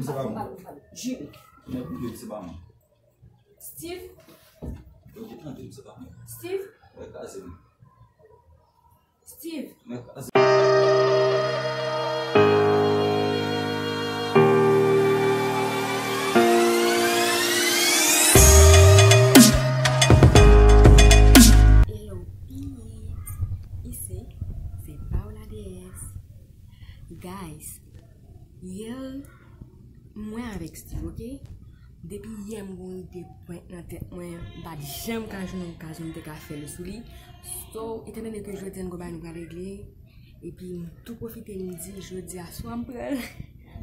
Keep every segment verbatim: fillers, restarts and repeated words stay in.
Se pa mwen. Jure. Mwen konnen se pa mwen. Steve. Yo te tande m, se pa mwen. Steve. Mwen kraze m. Steve. Mwen kraze. Hello, peeps. Isi, se Paola D S. Guys, yè, mwen avèk Steve, oke? Depi yè m gon ide prank nan tèt mwen, m pa t janm ka jwenn yon okazyon m te ka fè l sou li. So, etandone ke jodi a n gon bagay nou pral regle, epi m tou pwofite m di jodi a swa m pran l,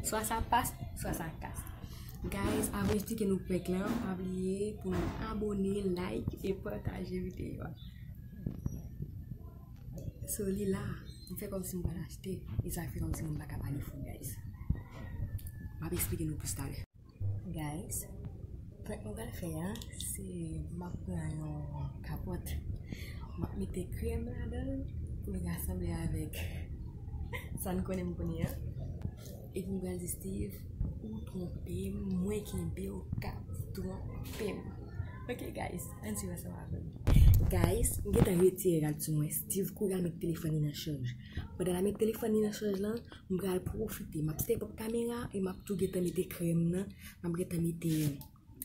swa sa pas, swa sa kas. Guys, avan m esplike nou prank lan, pa bliye pou nou abone, like e pataje videyo a. So, li la, m fè kòmsi m pral achte, e sa fè kòmsi mwen m pa ka pale fò, guys. M ap esplike nou plis talè. Guys, prank mwen pral fè a, se m ap pran yon kapòt, m ap mete krèm ladan l pou li ka sanble avèk sa n konnen m konnen an. Epi m pral di Steve, ou twonpe m, mwen kenbe w k ap twonpe m. Ok, guys, ann swiv ansanm avè m. Guys, m gentan retire rad sou mwen. Steve kouri al met telefòn li nan chaj. Pandan l ap met telefòn li nan chaj lan, m pral pwofite. M ap step up kamera e m ap tou gentan mete krèm nan. M ap gentan mete,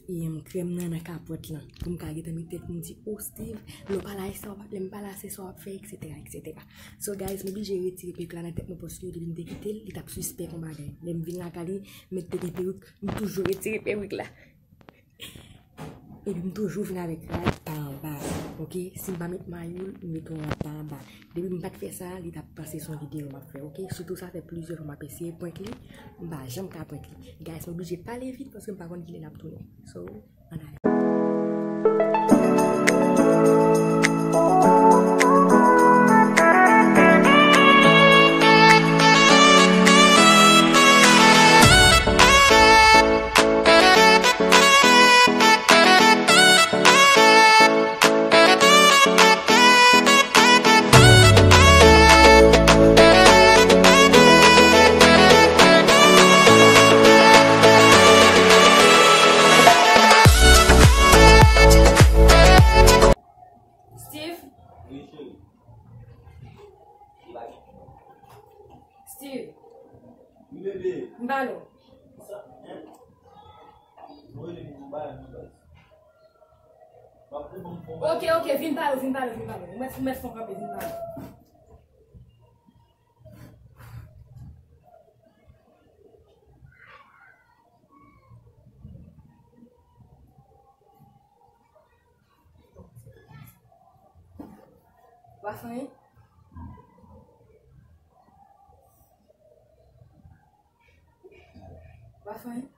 em, krèm nan nan kapòt lan. Pou m ka gentan mete pou m di, "Oh, Steve, lè w pa la, se sa w ap, lè m pa la, se sa w ap fè, et cetera, et cetera." So, guys, m oblije retire perik la nan tèt mwen paske depi m te kite l, li t ap sispèk yon bagay. Lè m vin lakay li, m met te gen perik, m toujou retire perik la. Epi m toujou vin avèk rad pa anba, oke? Si m pa met mayo l, m met yon rad pa anba. Depi m pa t fè sa, li t ap panse se yon videyo m ap fè, oke? Sitou sa fè plizyè fwa m ap eseye prank li, m pa janm ka prank li. Guys, m oblije pale vit paske m pa konn kilè l ap tounen. So, ann ale. Steve? Wi, cheri. Steve. Wi, bebe. M pale w. Sa, en? Mwen rele pou bay, mwen bay. M ap reponn pou bay. Ok, ok, vin pale w, vin pale w, vin pale w. Ou mèt, ou mèt fè w kanpe, vin pale w. Ou pa fè anyen? Ou pa fè anyen?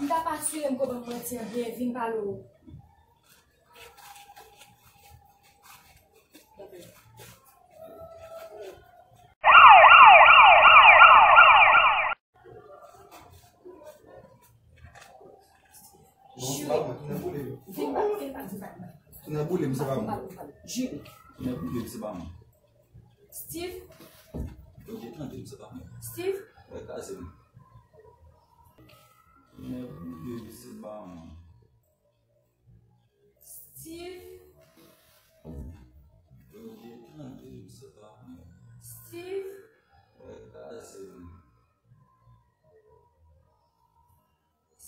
M t ap asire m ke w ban m manti an byen, vin pale w. Non, se pa mwen, tounen boule yo. Vin pa, vin pa, vin pa. Tounen boule m, se pa mwen. Jure. Tounen boule m, se pa mwen. Steve. Yo te tande m, se pa mwen. Steve. Mwen kraze m. Tounen boule m, se pa mwen. Steve. Yo te tande m, se pa mwen. Steve. Mwen kraze m.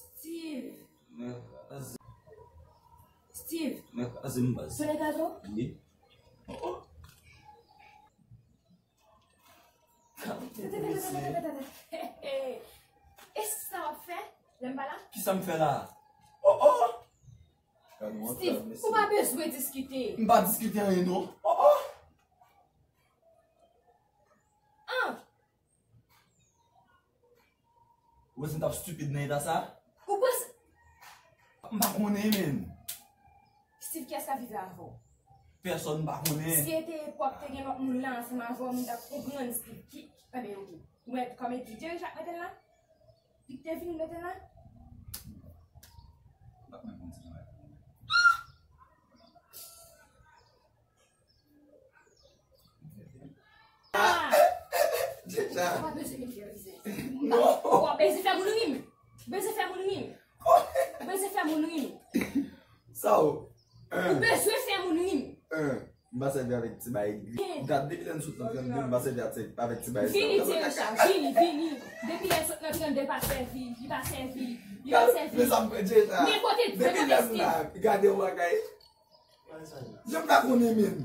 Steve. Mwen kraze. Steve. Mwen kraze m baz. Soleil kraze w? Wi. Oh, oh. Kalite mesye. E sa w ap fè? Lè m pa la? Kisa m fè la? Oh, oh. Steve, ou pa bezwen diskite. M pa diskite anyen non. Oh, oh. An. Ou panse m t ap stupid nan eta sa? Ou panse? M pa konnen, menn. Steve, kiyès k ap viv la avè w? Pèsòn, m pa konnen. Si se te epòk te gen lòt moun la ansanm avè w, m t ap konprann, Steve. Ki, anben, oke. Ou mèt kòm edi, Jerry Jacques mete l la? Li k te vin mete l la? M pa konnen kòman se jan bagay la. Ou pa bezwen met fè rizè. Non. Ou pa bezwen fè moun ri m. Bezwen fè moun ri m. Bezwen fè moun ri m. Sa ou? Ou bezwen fè moun ri m. M pa sèvi avèk ti bagay gri. Dat depi lè n sot nan trannde, m pa sèvi avèk ti bagay sa. Vini, T Richard, vini, vini. Depi lè n sot nan trannde, li pa sèvi, li pa sèvi, li pa sèvi. Men kote, men kote Steve? Gade yon bagay. Jan m ta konnen menm.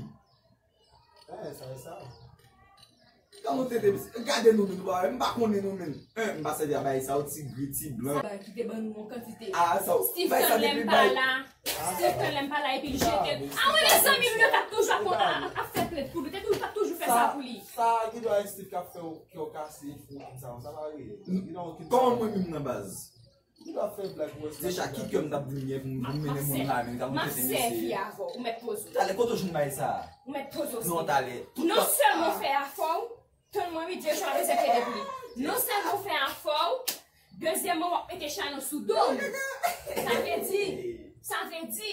Gade nou tete, gade nou menm, m pa konnen nou menm. M pa sèvi a bagay sa yo, ti gri, ti blan. Sa ki te ban nou yon kantite. Ah, sa ou? Steve tann lè m pa la. Steve tann lè m pa la epi l jete. Ah, mwen, mezanmi, m yo t ap toujou ap, ap, ap fè plent pou li. Te toujou, t ap toujou fè sa pou li. Sa, sa ki dwa Steve k ap fè w kè w kase, fou, sa, sa pa reyèl. Kòman mwen menm nan baz? Ou pa fè blag, ou wè sa. Deja, ki kè m t ap vin gen pou m, pou m mennen moun la, men m t ap sèvi avè w, ou mèt poze w. Talè, kote w jwenn bagay sa a? Ou mèt poze w. Non, talè. Non sèlman w fè afè w, tann mwen wi, Dyejan ap rezève de pli. Non sèlman w fè afè w, dezyèmman w ap mete chay nan sou do m. Sa vle di, sa vle di.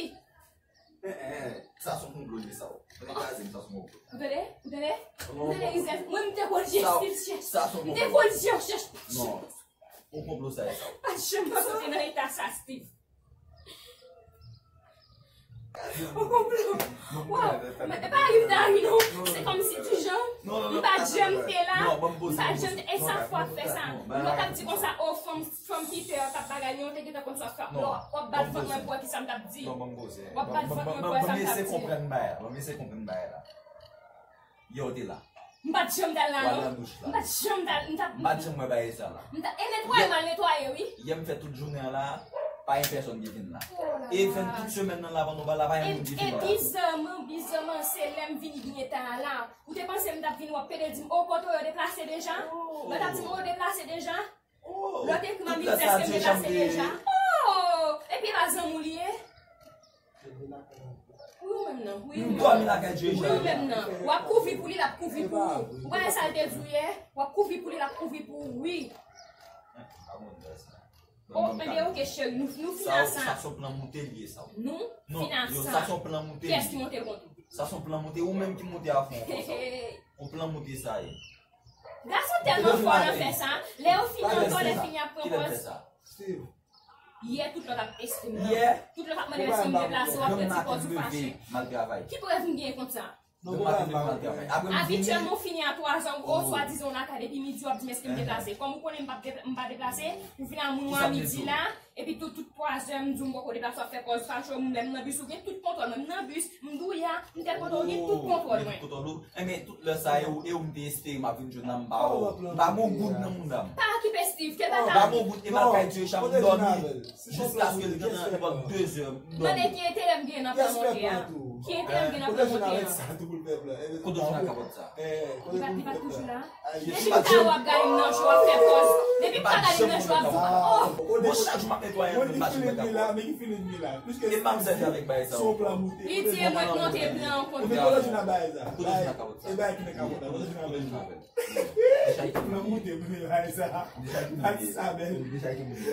Eh, eh, eh, sa se yon konplo li ye sa, w. Mwen kraze m, sa se yon konplo. Ou tande? Ou tande? Ou tande, Izèl? Mwen, m te konn jèstif chèch. M te konn jèstif chèch. Non. Yon konplo sa ye sa. Pa janm pa soti nan eta sa, Steve. Yon konplo. Waw, e pa rive ta ri non. Se kòmsi ti jan. M pa janm te la. M pa janm te. E sa fò ap fè sa. M pa t ap di konsa, o, fanm, fanm Peter k ap bagay li, ou te gentan konn sa w ap fè. W ap bat vant mwen pou wè kisa m t ap di. W ap bat vant mwen pou wè sa m t ap di. Ban m eseye konprann bagay la. Ban m eseye konprann bagay la. Yè w te la. M pa t janm t al la non. M pa t janm t al, m t ap. M pa t janm wè bagay sa la. M t ap, e netwaye m al netwaye wi. Yè m fè tout jounen an la, pa gen pèsòn ki vin la. E fè tout semèn nan la, pandan w pa la, pa gen moun ki vin la. E bizarman, bizarman, se lè m vini byen ta a la. Ou te panse m t ap vin, w ap pede di m, o, kote w yo deplase deja? Lè w t ap di m, o, yo deplase deja? Lè w te ekri m ap di m èske m deplase deja? O! Epi e pa zanmi w li ye? Wi, ou menm nan. Wi, ou menm nan. Wi, ou menm nan. W ap kouvri pou li, l ap kouvri pou ou. Ou konnen sa l te di w yè? W ap kouvri pou li, l ap kouvri pou ou, wi. O, enben, oke, cheri, nou, nou fin a sa. Sa se yon plan moute li ye, sa. Nou fin a sa. Kiyès ki monte kont ou? Sa se yon plan moute, ou menm ki monte a fon konsa. Yon plan moute sa ye. Gason tèlman fò nan fè sa. Lè yo fin nan tò, lè fini ap pran pòz. Yè, tout lòt ap teste m nan. Tout lòt ap mande m èske m deplase, w ap pran ti pòz ou fache. Ki prèv m gen kont sa? Abityèlman, ou fini a twazan, ou swadizan w lakay depi midi, w ap di m èske m deplase. Kòm ou konnen m pa, m pa deplase, ou vin a moun ou a midi la, epi tout, tout twazè, m di w m poko deplase, w ap fè pòz fache w, m menm nan bis, ou gen tout kontwòl mwen, m nan bis, m douya, m tèt kote w, ou gen tout kontwòl mwen. Enben, tout lè sa, e ou, e ou m te espere m ap vin jwenn nan, m pa wè w. M pa gen yon goud nan mouda m. Pa okipe Steve, ke l pa ta. M pa gen yon goud, e m al kay Dyejan, m dòmi. Jiskaske l gentan, li pran de zè, m dòmi. Mande ki enterè m gen nan plan monte a. Ki enterè m gen nan plan monte a? Kote w jwenn ak kapòt sa? Li pa, li pa toujou la. Depi m pa wè w ap gade m nan je w ap fè pòz. Depi m pa gade m nan je w ap di, oh! Bon, chak jou m ap netwaye anpil machin mwen kapòt. E m ap sèvi avèk bagay sa yo. Li di e mwen k monte plan an kont li. Kote w jwenn ak kapòt sa? Plan monte pou li bagay sa. Deja ki monte. Deja ki monte.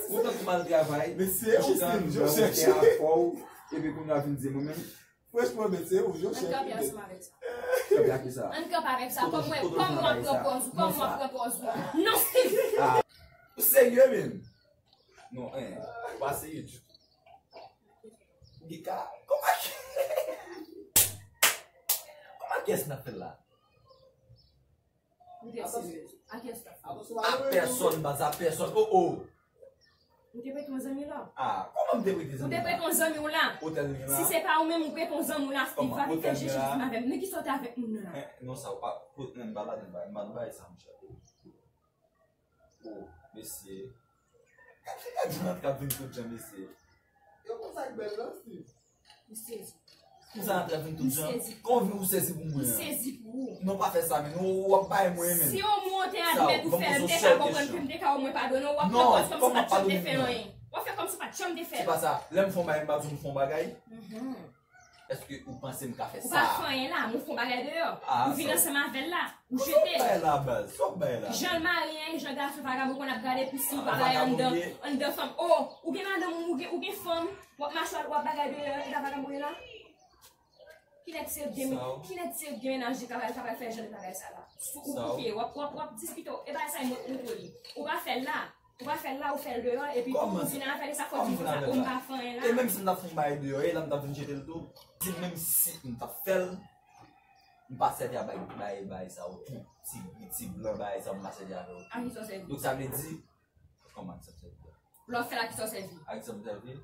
Ou tankou m al travay. Mesye, ou chita m jan w fè afè w, epi kounye a vin di mwen menm. Franchman, mesye, ou jan w chèf. Ann kanpe ansanm avèk sa. Kanpe ak kisa? Ann kanpe avèk sa. Kòm mwen, kòm w ap pran pòz ou, kòm w ap pran pòz ou. Non, Steve! Ou serye menm? Non, en, ou pa serye ditou. Gika, kòman, kòman kiyès n ap fè l la? Ou te serye. A kiyès w t ap fè? A pèsòn, baz, a pèsòn. Oh, oh. Ou te prete yon zanmi w la? Ah, kòman m te prete zanmi w la? Ou te prete yon zanmi w la? Otèl li la? Si se pa ou menm, ou prete yon zanmi w la, Steve, pa vin fè jechifism avè m. Men kisa w te avèk moun nan la? Eh, non, sa ou pa, non, m pa ladan, m pa, m pa nan bagay sa, monchè. Oh, mesye. Gad, gad jan antre ap vin tout jan, mesye. Yo konn sa k bèl la, Steve. M sezi. Konsa antre ap vin tout jan. M sezi. Kòman w vin ou sezi pou mwen an? M sezi pou ou. Non, pa fè sa, men ou, w ap bay mwen, men. Si omwen w te admèt ou fè l, m te ka konprann ke m te ka omwen padone w, w ap fè kòmsi w pa t janm te fè anyen. W ap fè kòmsi w pa t janm te fè l. Se pa sa. Lè m fè yon bagay, m pa di w m fè yon bagay. Mhm. Èske ou panse m ka fè sa? Ou pa fè anyen la, m fè yon bagay deyò. Ou vin ansanm avè l la, ou jete l. Sa w bay la, baz? Sa w bay la? Jan l mari a, jan gason vagabon konn ap gade pou si ou pa bay anndan, anndan fanm. Oh, ou gen madanm ou, ou gen, ou gen fanm, w ap mache, w ap bagay deyò, e pa vagabon ye la? Kilè se gen, kilè se gen mennaj li k ap al, k ap al fè jan de bagay sa la? Sou ou bouke, w ap, w ap, w ap diskite, e bagay sa e mwen ou li. Ou pa fè l la. Ou pa fè l la, ou fè l deyò, epi tou ou vin avè l, e sa fè w di m konsa, o m pa fè anyen la. E menm si m t ap fè yon bagay deyò, e la m t ap vin jete l tou. Di menm si m t ap fè l, m pa sèvi a bay, bay, bay sa yo tou. Ti, ti blan bagay sa yo, m pa sèvi avè yo tou. A ki sa w sèvi? Donk sa vle di, kòman sa m sèvi? Lè w fè l, a ki sa w sèvi? A ki sa m sèvi?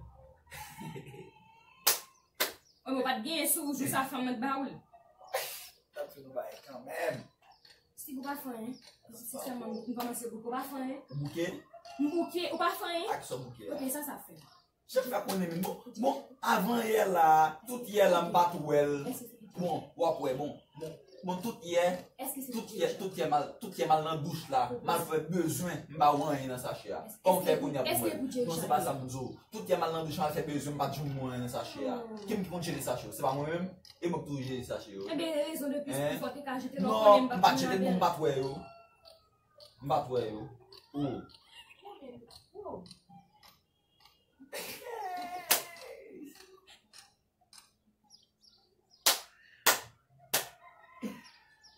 Wi, men w pa t genyen sou ou jou sa fanm nan t ba ou l. T ap fè nou bagay kanmenm. Steve, ou pa fè anyen. Sensèman, m kòmanse bouke, ou pa fè anyen. Ou bouke? M bouke, ou pa fè anyen. Ak sa w bouke a? Ok, sa sa fè? Chak fwa konnen menm. Bon, bon, avan yè la, tout yè la, m pa t wè l. Bon, w ap wè, bon, bon, bon, tout yè, tout yè, tout yè m al, tout yè m al nan douch la, m al fè bezwen, m pa wè anyen nan sachè a. Kòman w fè kounye a pou m wè l? Non, se pa sa m di w. Tout yè m al nan douch, m al fè bezwen, m pa t janm wè anyen nan sachè a. Ki m ki konn jere sachè yo? Se pa mwen menm? E mwen ki toujou jere sachè yo. Ebyen, rezon de plis pou fò te ka jete lè w konnen m pa t konnen avè l. Non, m pa t jete, m pa t wè yo. M pa t wè yo. Oh.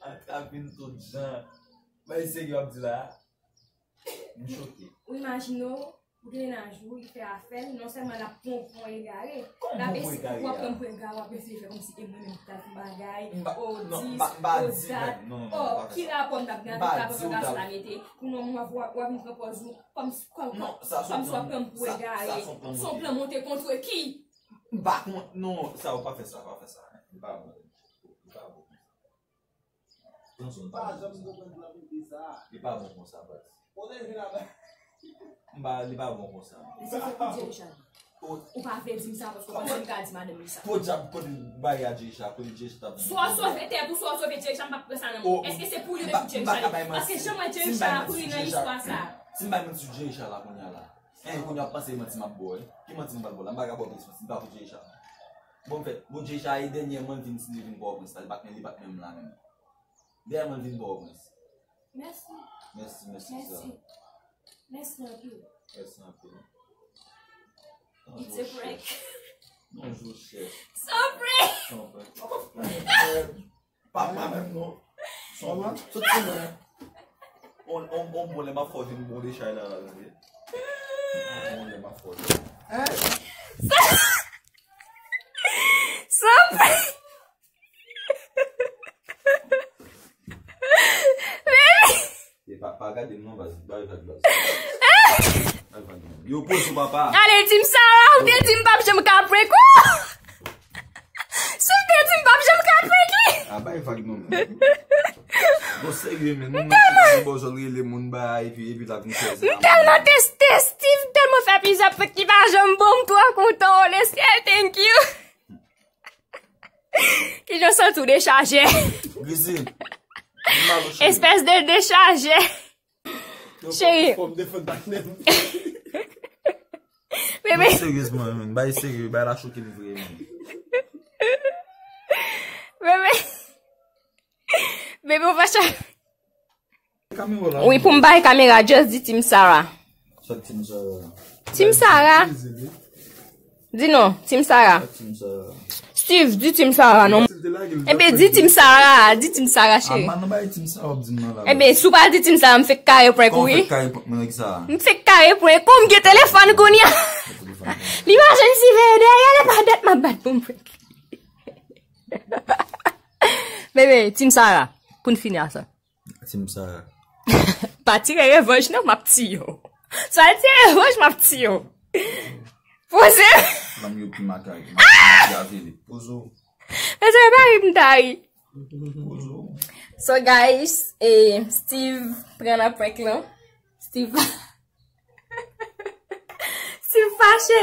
Atrape m tout jan. Bay serye w ap di la. M choke. Ou imajine w, ou gen mennaj ou, li fè afè l, non sèlman l ap pran w pou yon egare, l ap eseye, w ap pran m pou egare, w ap eseye fè kòmsi e mwen menm ki t al fè bagay, o dis, o dat, o ki rapò m t ap gen avèk rapò sa gason la mete, pou non w ap, w ap, w ap vin pran pòz ou, kòmsi, kòm, kòmsi w ap pran m pou egare. Se yon plan monte kont ki? M pa konn, non, sa, ou pa fè sa, pa fè sa. Li pa bon. Li pa bon. Pran swen pa janm konprann plan mete sa. Li pa bon konsa, baz. Kote l vin avè? M pa, li pa bon konsa. Se fè pou Jerry Charles. Ou pa vle di m sa paske w panse m ka di madanm li sa. Podyab, kote bagay a Jerry Charles, kote Jerry Charles t ap vin? Swa w sove tèt ou, swa w sove Jerry Charles, m p ap pran sa nan men w. Èske se pou li depi Jerry Charles? Paske jan m wè Jerry Charles ap ri nan istwa sa. Si m bay manti sou Jerry Charles la kounye a la. Hein, kounye a w ap panse e manti m ap ba w, wi. Ki manti m pral ba w la? M pa ka ba w plis manti, m pa pou Jerry Charles. Bon, fèt, bon, Jerry Charles e dènyèman l vin, li vin Pòtoprens la, li pa t, li pa t menm la menm. Dèyè mwen vin Pòtoprens. Mèsi. Mèsi, mèsi, sa. Mèsi anpil. Mèsi anpil. It's a prank. Non, jou chèf. It's a prank. It's a prank. Papa, papa menm non. Sòlman, sòti mwen. On, on, on bon lè m ap fè w vin bon dechay la, la, la. On bon lè m ap fè w vin. Hein? It's a prank. E pa, pa gade m non, baz. Bay vag, baz. Bay vag non. Yo, poze w, papa. Ale, di m sa, ou te di m p ap janm ka prank ou. Si w te di m p ap janm ka prank li. A, bay vag non, men. Bon, serye, men. Nou nan bòzòl rele moun ba, epi, epi la, nou fè sa. M tèlman teste, Steve, tèlman fè plizyè prank ki pa janm bon, m twò kontan, le ciel, thank you. Kijan w santi w dechaje? Grizi. Espès de dechaje. Cheri. Fò m defann patnè m. Bebe. Non, seryezman, men. Bay serye, bay la choke m vre, men. Bebe. Bebe, ou pa chaje. Wi, pou m bay kamera, just di Team Sarah. Sa Team Sarah? Team Sarah. Di non, Team Sarah. Sa Team Sarah? Steve, di Team Sarah, non. Enben, di Team Sarah, di Team Sarah, cheri. Enben, si w pa di Team Sarah, m fèk kare prank ou, wi. M fèk kare prank ou, m gen telefòn kounye a. Li pa janm siveye dèyè, li pa dat m ap bat pou m prank. Bebe, Team Sarah, pou n fini a sa. Team Sarah. Pa tire revanj non, m ap tiye w. Si w al tire revanj, m ap tiye w. Poze. Manm yo pi makak. Poze w. Mezanmi, pa ri m ta ri. Poze w. So guys, eh, Steve pran nan prank lan. Steve. Steve fache.